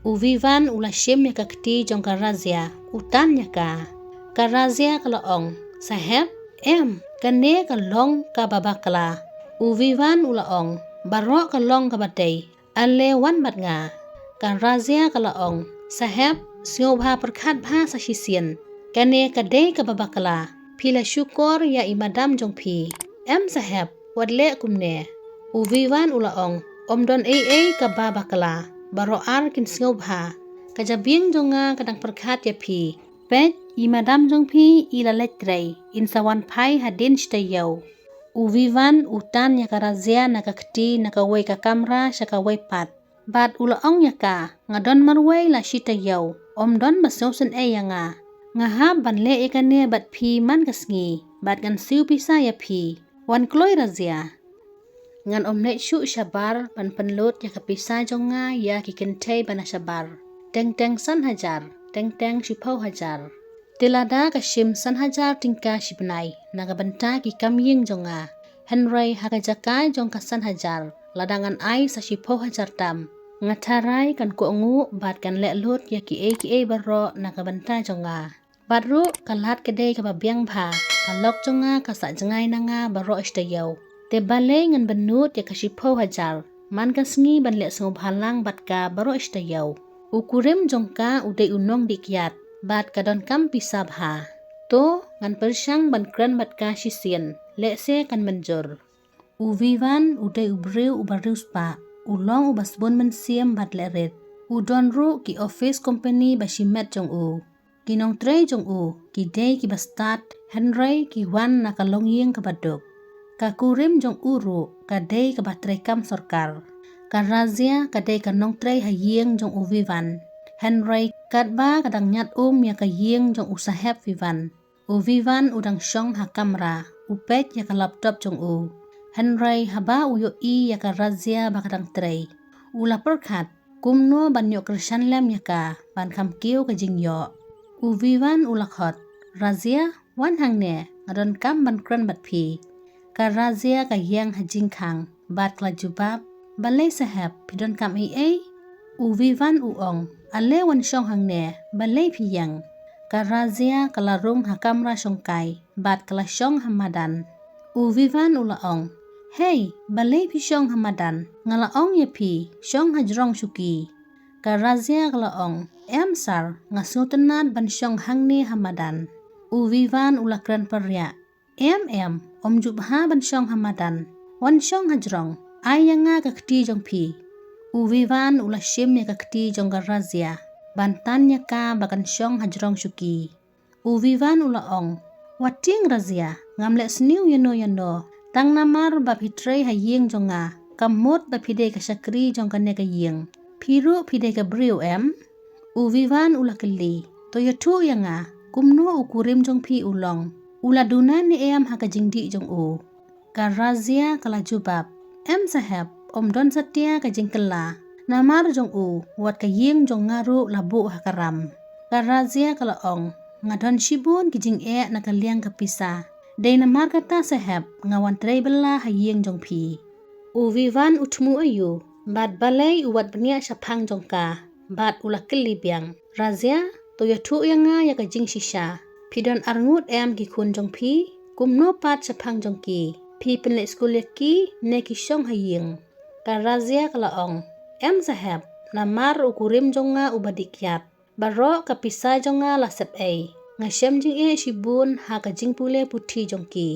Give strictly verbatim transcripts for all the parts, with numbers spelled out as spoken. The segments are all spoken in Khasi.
U Vivan u la shim ïa ka kti jong ka Razia, u tan ïa ka. Ka Razia ka la ong, "Sahep, em, kane ka long kaba bakla." U Vivan u la ong, "Baroh ka long kaba dei, ale wan bad nga." Ka Razia ka la ong, "Sahep, sngewbha pyrkhat bha sa shisien. Kane ka dei kaba bakla. Phi la shukor ïa i madam jong phi. Em sahep, wat leh kumne." U Vivan u la ong, "Ym don ei ei kaba bakla. Baroh ar kin sngewbha. Ka jabieng jong nga ka dang pyrkhat ïa phi. Peit, i madam jong phi i la leit trei, in sa wan phai hadien shi taïew." U Vivan u tan ïa ka Razia na ka kti na kawei ka kamra sha kawei pat. Bad u la ong ïa ka, "Nga don marwei la shi taïew, ym don ba sngewsynei ïa nga. Nga hap ban leh ïa kane bad phi man ka sngi, bad ngan siew pisa ïa phi. Wan kloi Razia. Ngan ym leit shuh shabar ban pynlut ïa ka pisa jong nga ïa ki kynthei ba na shabar. Teng teng san hajar, teng teng shiphew hajar. Te lada ka shim san hajar tyngka shi bnai na ka bynta ki kam ïing jong nga. Hynrei ha ka jaka jong ka san hajar, lada ngan ai sa shiphew hajar tam, nga tharai kan kohnguh bad kan leh lut ïa kiei kiei baroh na ka bynta jong nga. Bad ruh ka lad ka dei kaba biang bha, ka lok jong nga ka sah jngai na nga baroh shi taïew. Te balei ngan bynnud ïa ka shiphew hajar, man ka sngi ban leh sngewbha lang bad ka baroh shi taïew. U kurim jong ka u dei u nongdih kiad, bad ka donkam pisa bha. To, ngan pyrshang ban kren bad ka shisien, lehse kan mynjur." U Vivan u dei u briew uba riewspah, u long uba sbun mynsiem bad leh rit. U don ruh ki office company ba shimet jong u. Ki nongtrei jong u ki dei kiba stad, hynrei ki wan na ka longïing kaba duk. Ka kurim jong u ruh ka dei kaba treikam sorkar. Ka Razia ka dei ka nongtrei ha ïing jong u Vivan. Hynrei katba ka dang ñiad um ïa ka ïing jong u Sahep Vivan, u Vivan u dang shong ha kamra, u peit ïa ka laptop jong u. Hynrei haba u ïohi ïa ka Razia ba ka dang trei, u la pyrkhat kumno ban ïoh kyrshan lem ïa ka ban kham kiew ka jingïoh. U Vivan u la khot, "Razia, wan hangne, nga donkam ban kren bad phi." Ka Razia ka ïeng ha jingkhang bad ka la jubab, "Balei Sahep, phi donkam ei ei?" U Vivan u ong, "Ale wan shong hangne, balei phi ïeng?" Ka Razia ka la rung ha kamra shongkai bad ka la shong ha madan. U Vivan u la ong, "Hei, balei phi shong ha madan? Nga la ong ïa phi, shong ha jrong shuki." Ka Razia ka la ong, "Em sir, nga sngewtynnad ban shong hangne ha madan." U Vivan u la kren pyrshah, "Em em, ym ju bha ban shong ha madan. Wan shong ha jrong, ai ïa nga ka kti jong phi." U Vivan u la shim ïa ka kti jong ka Razia ban tan ïa ka ba kan shong ha jrong shuki. U Vivan u la ong, "Wat tieng Razia, ngam leh sniew ïano ïano. Tang namar ba phi trei ha ïing jong nga, kam mut ba phi dei ka shakri jong kane ka ïing. Phi ruh phi dei ka briew em?" U Vivan u la kylli, "To ïathuh ïa nga, kumno u kurim jong phi u long? U la duna ne em ha ka jingdih jong u?" Ka Razia ka la jubab, "Em Sahep, ym don satia ka jingkylla. Namar jong u, wat ka ïing jong nga ruh la buh ha ka ram." Ka Razia ka la ong, "Nga don shibun ki jingeh na ka liang ka pisa. Dei namar kata Sahep, nga wan trei bylla ha ïing jong phi." U Vivan u thmu aïu, bad balei u wat bniah shaphang jong ka, bad u la kylli biang, "Razia, to ïathuh ïa nga ïa ka jingshisha. Phi don arngut em ki khun jong phi? Kumno pat shaphang jong ki? Phi pynleit skul ïa ki, ne ki shong ha ïing?" Ka Razia ka la ong, "Em Sahep, namar u kurim jong nga uba dih kiad, baroh ka pisa jong nga la sep ei. Nga shem jingeh shibun ha ka jingpule puthi jong ki."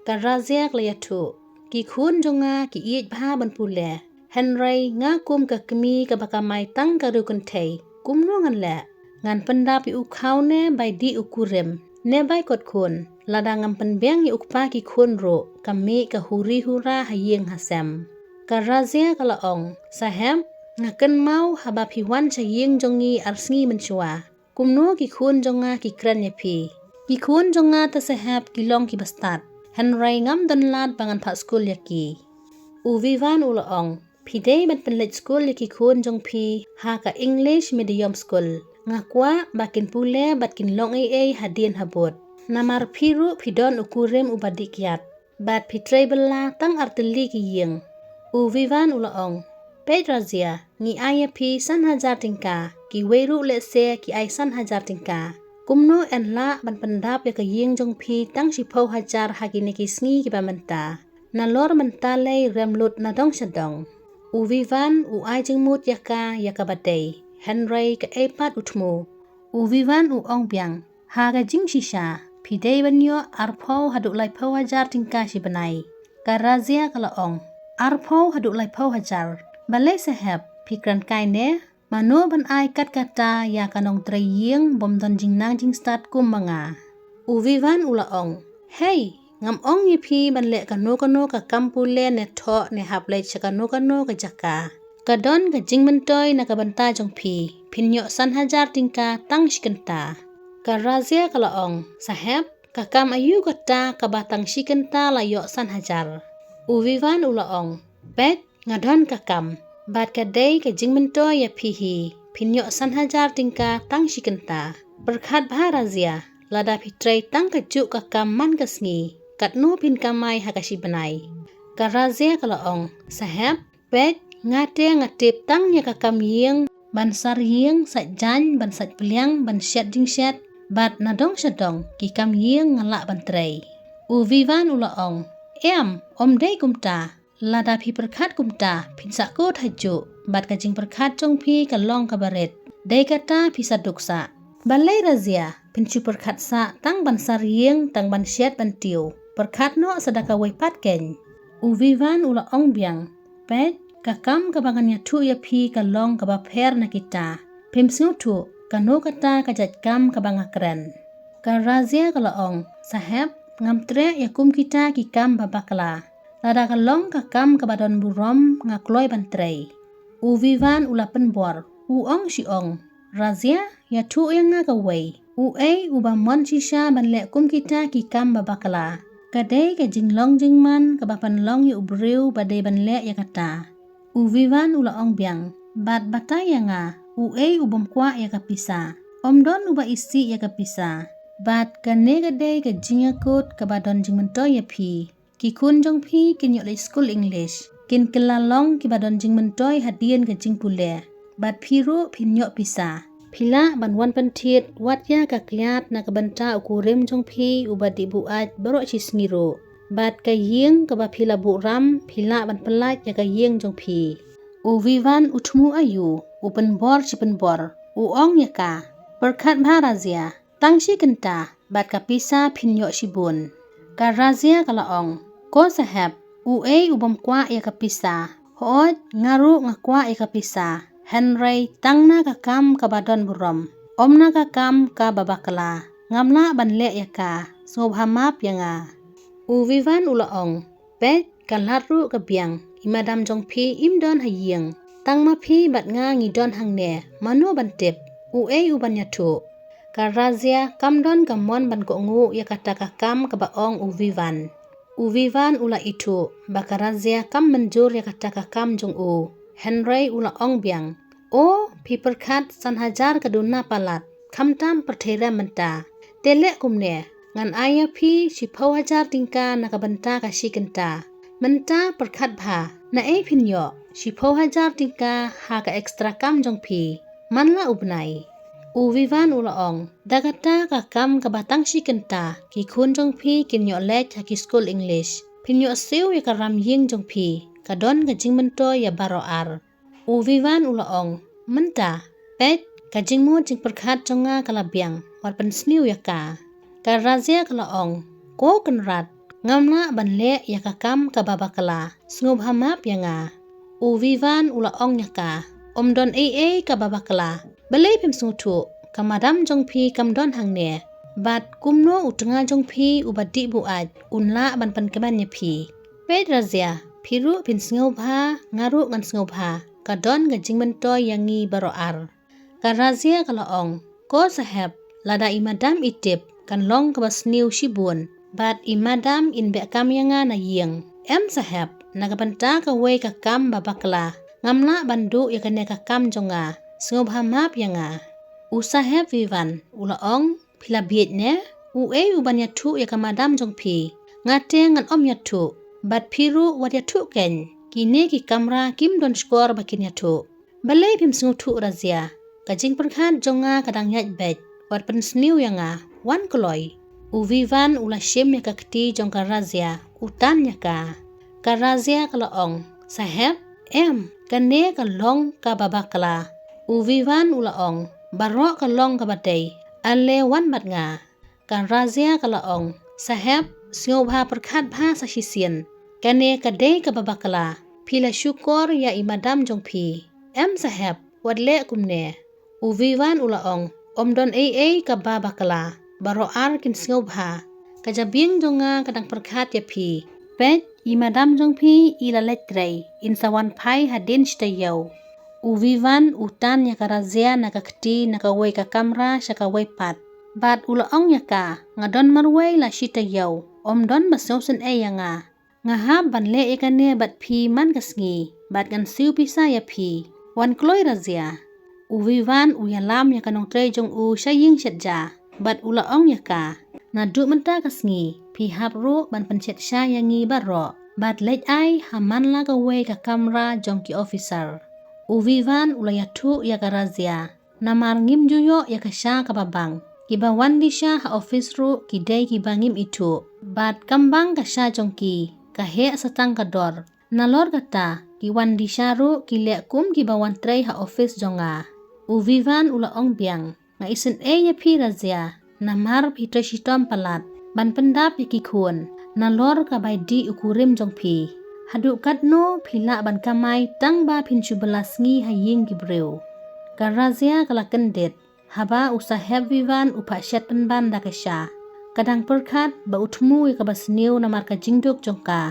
Ka Razia ka la ïathuh, "Ki khun jong nga ki ïeit bha ban pule. Hynrei nga kum ka kmie kaba kamai tang ka riew kynthei, kumno ngan leh? Ngan pyndap ïa u khaw ne bai dih u kurim, ne bai kot khun? Lada ngam pynbiang ïa u kpa ki khun ruh, ka mih ka huri hura ha ïing ha sem." Ka Razia ka la ong, "Sahep, nga kynmaw haba phi wan sha ïing jong ngi ar sngi mynshuwa. Kumno ki khun jong nga ki kren ïa phi? Ki khun jong nga te Sahep ki long kiba stad, hynrei ngam don lad ba ngan phah skul ïa ki." U Vivan u la ong, "Phi dei ban pynleit skul ïa ki khun jong phi ha ka English medium school. Nga kwah ba kin pule bad kin long ei ei hadien habud. Namar phi ruh phi don u kurim uba dih kiad, bad phi trei bylla tang artylli ki ïing." U Vivan u la ong, Peit Razia, ngi ai ïa phi san hajar tyngka, kiwei ruh lehse ki ai san hajar tyngka. Kumno yn lah ban pyndap ïa ka ïing jong phi tang shiphew hajar ha kine ki sngi kiba mynta? Nalor mynta lei rem lut na dong sha dong. U Vivan u ai jingmut ïa ka ïa kaba dei, hynrei kaei pat u thmu? U Vivan u ong biang, ha ka jingshisha phi dei ban ïoh arphew haduh laiphew hajar tyngka shi bnai. Ka Razia ka la ong, arphew haduh laiphew hajar? Balei sahep, phi kren kai ne? Mano ban ai kat kata ïa ka nongtrei ïing bym don jingnang jingstad kum ma nga? U Vivan u la ong, hei, ngam ong ïa phi ban leh kano kano ka kam pule ne thoh ne hap leit sha kano kano ka jaka. Ka don ka jingmyntoi na ka bynta jong phi, phin ïoh san hajar tyngka tang shi kynta. Ka Razia ka la ong, sahep, ka kam aïu kata kaba tang shi kynta la ïoh san hajar? U Vivan u la ong, peit, nga don ka kam, bad ka dei ka jingmyntoi ïa phi hi, phin ïoh san hajar tyngka tang shi kynta. Pyrkhat bha Razia, lada phi trei tang kajuh ka kam man ka sngi, katno phin kamai ha ka shi bnai? Ka Razia ka la ong, sahep, peit, nga te nga tip tang ïa ka kam ïing, ban sar ïing, sait jaiñ, ban sait pliang, ban shet jingshet, bad na dong sha dong ki kam ïing nga lah ban trei. U Vivan u la ong, em, ym dei kumta. Lada phi pyrkhat kumta, phin sahkut hajuh, bad ka jingpyrkhat jong phi ka long kaba rit. Dei kata phi sa duk sah. Balei Razia, phin shu pyrkhat sah tang ban sar ïing, tang ban shet ban tiew? Pyrkhat noh sa da kawei pat keiñ. U Vivan u la ong biang, peit, ka kam kaba ngan ïathuh ïa phi ka long kaba pher na kita. Phim sngewthuh kano kata ka jait kam kaba nga kren. Ka Razia ka la ong, sahep, ngam treh ïa kum kita ki kam ba bakla. Lada ka long ka kam kaba don burom nga kloi ban trei. U Vivan u la pynbor, u ong shi ong, Razia, ïathuh ïa nga kawei. Uei uba mon shisha ban leh kum kita ki kam ba bakla? Ka dei ka jinglong jingman kaba pynlong ïa u briew ba dei ban leh ïa kata. U Vivan u la ong biang, bad batai ïa nga, uei u bym kwah ïa ka pisa? Ym don uba isih ïa ka pisa. Bad kane ka dei ka jingïakut kaba don jingmyntoi ïa phi. Ki khun jong phi kin ïoh leit skul English. Kin kylla long kiba don jingmyntoi hadien ka jingpule. Bad phi ruh phin ïoh pisa. Phi lah ban wan pynthied wat ïa ka kyiad na ka bynta u kurim jong phi uba dih buaid baroh shi sngi ruh. Bad ka ïing kaba phi la buhram phi lah ban pyllait ïa ka ïing jong phi. U Vivan u thmu aïu, u pynbor shi pynbor. U ong ïa ka, pyrkhat bha Razia. Tang shi kynta, bad ka pisa phin ïoh shibun. Ka Razia ka la ong, ko sahep, uei u bym kwah ïa ka pisa? Hooid, nga ruh nga kwah ïa ka pisa. Hynrei tang na ka kam kaba don burom. Ym na ka kam kaba bakla. Ngam lah ban leh ïa ka. Sngewbha map ïa nga. U Vivan u la ong, peit, ka lad ruh ka biang, i madam jong phi im don ha ïing. Tang ma phi bad nga ngi don hangne, mano ban tip? Uei u ban ïathuh? Ka Razia kam don ka mon ban kohnguh ïa kata ka kam kaba ong u Vivan. U Vivan u la ithuh ba ka Razia kam mynjur ïa kata ka kam jong u. Hynrei u la ong biang, o, phi pyrkhat san hajar ka duna palat, khamtam pyrthei rem mynta. Te leh kumne, ngan ai ïa phi shiphew hajar tyngka na ka bynta ka shi kynta. Mynta pyrkhat bha, naei phin ïoh shiphew hajar tyngka ha ka extra kam jong phi? Man la u bnai. U Vivan u la ong, da kata ka kam kaba tang shi kynta, ki khun jong phi kin ïoh leit ha ki skul English. Phin ïoh siew ïa ka ram ïing jong phi, ka don ka jingmyntoi ïa baroh ar. U Vivan u la ong, mynta, peit, ka jingmut jingpyrkhat jong nga ka la biang, wat pynsniew ïa ka. Ka Razia ka la ong, ko Kynrad, ngam lah ban leh ïa ka kam kaba bakla, sngewbha map ïa nga. U Vivan u la ong ïa ka, ym don ei ei kaba bakla, balei phim sngewthuh, ka madam jong phi kam don hangne. Bad kumno u tnga jong phi uba dih buaid un lah ban pynkmen ïa phi? Peit Razia, phi ruh phin sngewbha, nga ruh ngan sngewbha, ka don ka jingmyntoi ïa ngi baroh ar. Ka Razia ka la ong, ko sahep, lada i madam i tip, kan long kaba sniew shibun. Bad i madam in beh kam ïa nga na ïing. Em sahep, na ka bynta kawei ka kam ba bakla, ngam lah ban duh ïa kane ka kam jong nga. Sngewbha map ïa nga. U sahep Vivan u la ong, phi la bieit ne? Uei u ban ïathuh ïa ka madam jong phi? Nga te ngan ym ïathuh. Bad phi ruh wat ïathuh keiñ. Kine ki kamra kim don shkor ba kin ïathuh. Balei phim sngewthuh Razia? Ka jingpyrkhat jong nga ka dang ïaid beit. Wat pynsniew ïa nga. Wan kloi. U Vivan u la shim ïa ka kti jong ka Razia, u tan ïa ka. Ka Razia ka la ong, Sahep, em, kane ka long kaba bakla. U Vivan u la ong, baroh ka long kaba dei. Ale wan bad nga. Ka Razia ka la ong, Sahep, sngewbha pyrkhat bha sa shisien. Kane ka dei kaba bakla. Phi la shukor ïa i madam jong phi. Em Sahep, wat leh kumne. U Vivan u la ong, ym don ei ei kaba bakla. Baroh ar kin sngewbha. Ka jabieng jong nga ka dang pyrkhat ïa phi. Peit, i madam jong phi i la leit trei, in sa wan phai hadien shi taïew. U Vivan u tan ïa ka Razia na ka kti na kawei ka kamra sha kawei pat. Bad u la ong ïa ka, nga don marwei la shi taïew, ym don ba sngewsynei ïa nga. Nga hap ban leh ïa kane bad phi man ka sngi, bad ngan siew pisa ïa phi. Wan kloi Razia. U Vivan u ïalam ïa ka nongtrei jong u sha ïing shet ja, bad u la ong ïa ka, naduh mynta ka sngi phi hap ruh ban pynshet sha ïa ngi baroh, bad leit ai ha man la kawei ka kamra jong ki officer. U Vivan u la ïathuh ïa ka Razia, namar ngim ju ïoh ïa ka sha kaba bang. Kiba wan di sha ha office ruh ki dei kiba ngim ithuh, bad kam bang ka sha jong ki, ka heh sa tang ka dor. Nalor kata, ki wan di sha ruh ki leh kum kiba wan trei ha office jong nga. U Vivan u la ong biang, nga isynei ïa phi Razia, namar phi trei shitom palat ban pyndap ïa ki khun. Nalor ka bai dih u kurim jong phi. Haduh katno phi lah ban kamai tang ba phin shu bylla sngi ha ïing ki briew. Ka Razia ka la kyndit. Haba u Sahep Vivan u phah shet pynban da ka sha, ka dang pyrkhat ba u thmu ïa kaba sniew namar ka jingduk jong ka.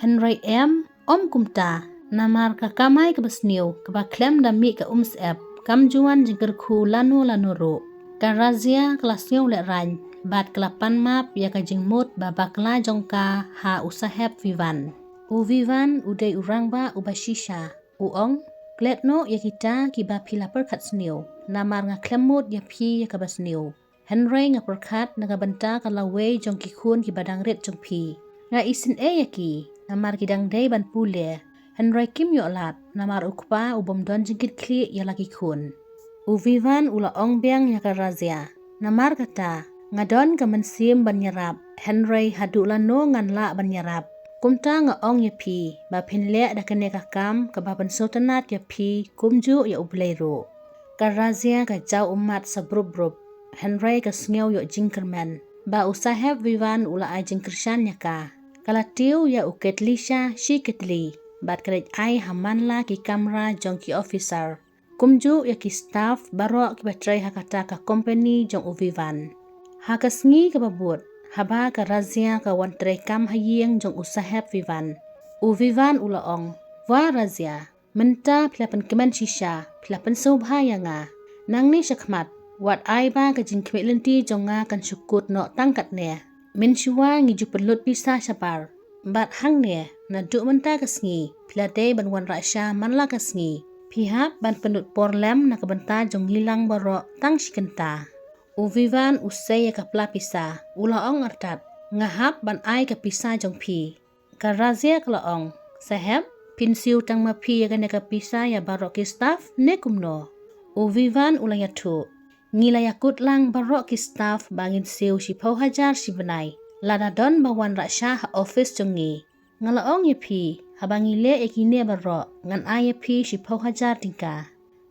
Hynrei em, ym kumta, namar ka kamai kaba sniew, kaba khlem da mih ka umsyep, kam ju wan jingkyrkhu lano lano ruh. Ka Razia ka la sngew lehraiñ, bad ka la pan map ïa ka jingmut ba bakla jong ka ha u Sahep Vivan. U Vivan u dei u rangbah uba shisha. U ong, klet noh ïa kita kiba phi la pyrkhat sniew, namar nga khlem mut ïa phi ïa kaba sniew. Hynrei nga pyrkhat na ka bynta ka lawei jong ki khun kiba dang rit jong phi. Nga isynei ïa ki, namar ki dang dei ban pule. Hynrei kim ïoh lad, namar u kpa u bym don jingkitkhlieh ïa la ki khun. U Vivan u la ong biang ïa ka Razia, namar kata, nga don ka mynsiem ban ïarap, hynrei haduh lano ngan lah ban ïarap. Kumta nga ong ïa phi, ba phin leh da kane ka kam, kaba pynsngewtynnat ïa phi, kumjuh ïa U Blei ruh. Ka Razia ka jaw ummat sa brup brup, hynrei ka sngew ïoh jingkyrmen. Ba u Sahep Vivan u la ai jingkyrshan ïa ka. Ka la tiew ïa u Ketlisha shi ketli, bad ka leit ai ha man la ki kamra jong ki officer. Kumjuh ïa ki staff baroh kiba trei ha kata ka kompeni jong u Vivan. Ha ka sngi kaba bud, haba ka Razia ka wan trei kam ha ïing jong u Sahep Vivan. U Vivan u la ong, wa Razia, mynta phi la pynkmen shisha, phi la pynsngewbha ïa nga. Nangne shakhmat, wat ai ba ka jingkhmih lynti jong nga kan shu kut noh tang katne. Mynshuwa ngi ju pynlut pisa shabar. Bad hangne, naduh mynta ka sngi, phi la dei ban wanrah sha man la ka sngi. Phi hap ban pynlut por lem na ka bynta jong ngi lang baroh tang shi kynta. U Vivan u sei ïa ka pla pisa, u la ong artat, nga hap ban ai ka pisa jong phi. Ka Razia ka la ong, Sahep, phin siew tang ma phi ïa kane ka pisa ïa baroh ki staff, ne kumno? U Vivan u la ïathuh, ngi la ïakut lang baroh ki staff ba ngin siew shiphew hajar shi bnai. Lada don ba wanrah sha ha office jong ngi. Nga la ong ïa phi, haba ngi leh ïa kine baroh, ngan ai ïa phi shiphew hajar tyngka.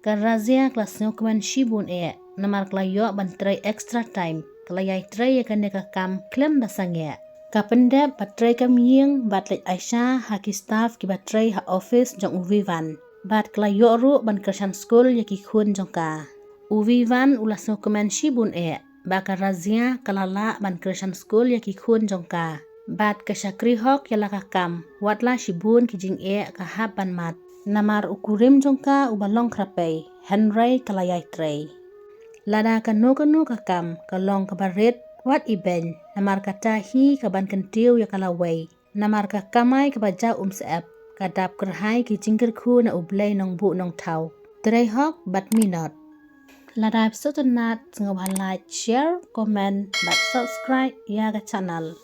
Ka Razia ka la sngewkmen shibun eh, namar ka la ïoh ban trei extra time, ka la ïai trei ïa kane ka kam khlem da sangeh. Ka pyndep bad trei kam ïing bad leit aisha ha ki staff kiba trei ha office jong u Vivan. Bad ka la ïoh ruh ban kyrshan skul ïa ki khun jong ka. U Vivan u la sngewkmen shibun eh, ba ka Razia ka la lah ban kyrshan skul ïa ki khun jong ka. Bad ka shakri hok ïa la ka kam, wat la shibun ki jingeh ka hap ban mad. Namar u kurim jong ka uba long khraphai, hynrei ka la ïai trei. Lada kano kano ka kam, ka long kaba rit, wat ibeiñ, namar kata hi kaban kyntiew ïa ka lawei. Namar ka kamai kaba jaw umsyep, ka dap kyrhai ki jingkyrkhu na U Blei Nongbuh Nongthaw. Trei hok bad minot. Lada phi sngewtynnat, sngewbha like, share, comment, bad subscribe ïa ka channel.